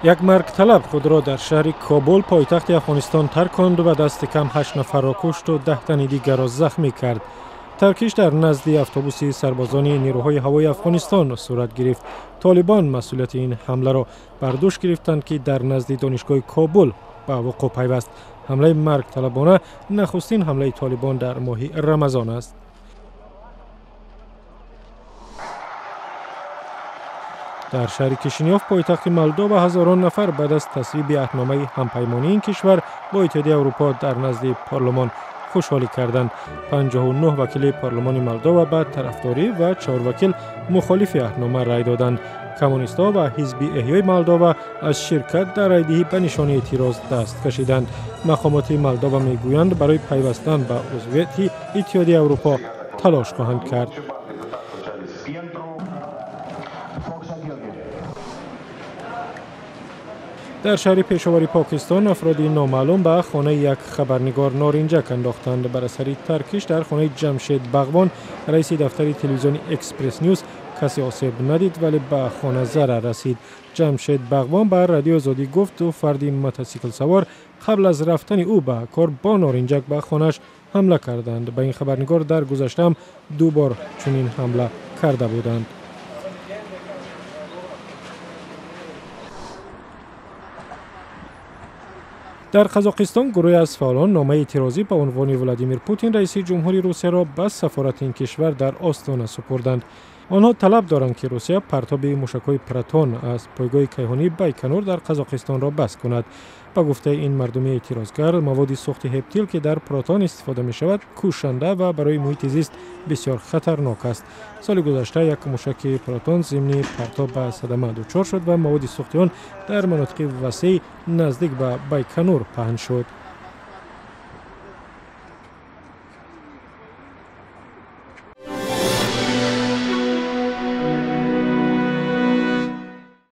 Як маргталаб худро дар шаҳри Кобул, пойтахти Афғонистон, тарконд ва дасти кам 8 нафарро кушт у 10 тани дигарро захмӣ кард. Таркиш дар назди автобуси сарбозони нерӯҳои ҳавои Афғонистон сурат гирифт. Толибон масъулияти ин ҳамларо бар дӯш гирифтанд, ки дар назди донишгоҳи Кобул ба вуқӯъ пайваст. Ҳамлаи маргталабона нахустин ҳамлаи толибон дар моҳи Рамазон аст. Дар шаҳри Кишинёв, пойтахти Молдова, ҳазорон нафар баъд аз тасвиби аҳдномаи ҳампаймонии ин кишвар бо Иттиҳодияи Аврупо дар назди парлумон хушҳолӣ карданд. 59 вакили парлумони Молдова ба тарафдорӣ ва 4 вакил мухолифи аҳднома рай доданд. Коммунистҳо ва ҳизби Эҳёи Молдова аз ширкат дар райдиҳӣ ба нишони эътироз даст кашиданд. Мақомоти Молдова мегӯянд, барои пайвастан ба узвияти Иттиҳодияи Аврупо талош хоҳанд кард. Дар шаҳри Пешовари Покистон афроди номаълум ба хонаи як хабарнигор норинҷак андохтанд. Бар асари таркиш дар хонаи Ҷамшед Бағбон, раиси дафтари телевизиони Экспресс Ньюс, касе осеб надид, вале ба хона зарар расид. Ҷамшед Бағбон ба Радиои Озодӣ гуфт, ду фарди мотосиклсавор қабл аз рафтани ӯ ба кор бо норинҷак ба хонааш ҳамла карданд. Ба ин хабарнигор дар гузаштаам ду бор чунин ҳамла карда буданд. Дар Қазоқистон гурӯҳе аз фаъолон номаи эътирозӣ ба унвони Владимир Путин, раиси ҷумҳури Русияро, ба сафорати ин кишвар дар Остона супурданд. Онҳо талаб доранд, ки Русия партоби мушакҳои Протон аз пойгоҳи кайҳонии Байканур дар Қазоқистонро бас кунад. Ба гуфтаи ин мардуми эътирозгар, маводи сӯхти ҳептил, ки дар Протон истифода мешавад, кушанда ва барои муҳити зист бисёр хатарнок аст. Соли гузашта як мушаки Протон зимни партоб ба садама дучор шуд ва маводи сӯхти он дар манотиқи васеъи наздик ба Байканур паҳн шуд.